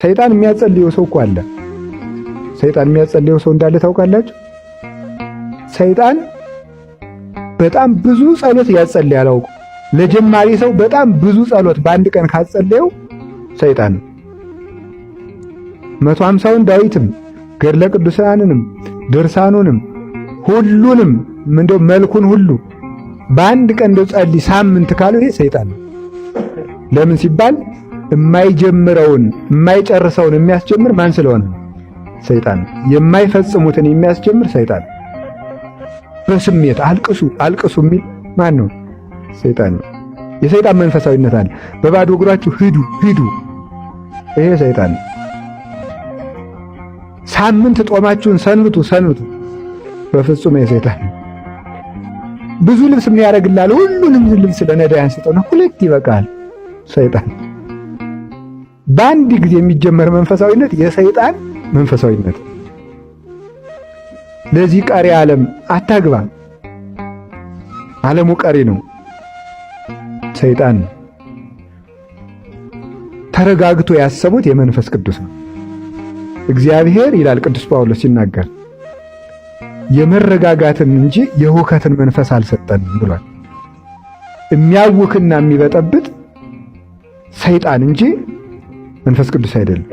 ሰይጣን የሚያጸልየው ሰው እኮ አለ። ሰይጣን የሚያጸልየው ሰው እንዳለ ታውቃላችሁ? ሰይጣን በጣም ብዙ ጸሎት ያጸልያል። አውቁ ለጀማሪ ሰው በጣም ብዙ ጸሎት በአንድ ቀን ካጸለየው ሰይጣን ነው። 150ውን ዳዊትም ገድለ ቅዱሳንንም ድርሳኑንም ሁሉንም እንደው መልኩን ሁሉ በአንድ ቀን እንደው ጸልይ ሳምንት ካለው ይሄ ሰይጣን ነው። ለምን ሲባል የማይጀምረውን የማይጨርሰውን የሚያስጀምር ማን ስለሆነ? ሰይጣን። የማይፈጽሙትን የሚያስጀምር ሰይጣን። በስሜት አልቅሱ አልቅሱ የሚል ማን ነው? ሰይጣን ነው። የሰይጣን መንፈሳዊነት አለ። በባዶ እግራችሁ ሂዱ ሂዱ፣ ይሄ ሰይጣን ነው። ሳምንት ጦማችሁን ሰንብቱ ሰንብቱ፣ በፍጹም የሰይጣን ነው። ብዙ ልብስ ምን ያደርግልሃል? ሁሉንም ልብስ ለነዳያን ስጠውና ሁለት ይበቃል። ሰይጣን በአንድ ጊዜ የሚጀመር መንፈሳዊነት የሰይጣን መንፈሳዊነት። ለዚህ ቀሪ ዓለም አታግባ። ዓለሙ ቀሪ ነው። ሰይጣን ተረጋግቶ ያሰቡት የመንፈስ ቅዱስ ነው። እግዚአብሔር ይላል ቅዱስ ጳውሎስ ሲናገር የመረጋጋትን እንጂ የሁከትን መንፈስ አልሰጠንም ብሏል። የሚያውክና የሚበጠብጥ ሰይጣን እንጂ መንፈስ ቅዱስ አይደለም።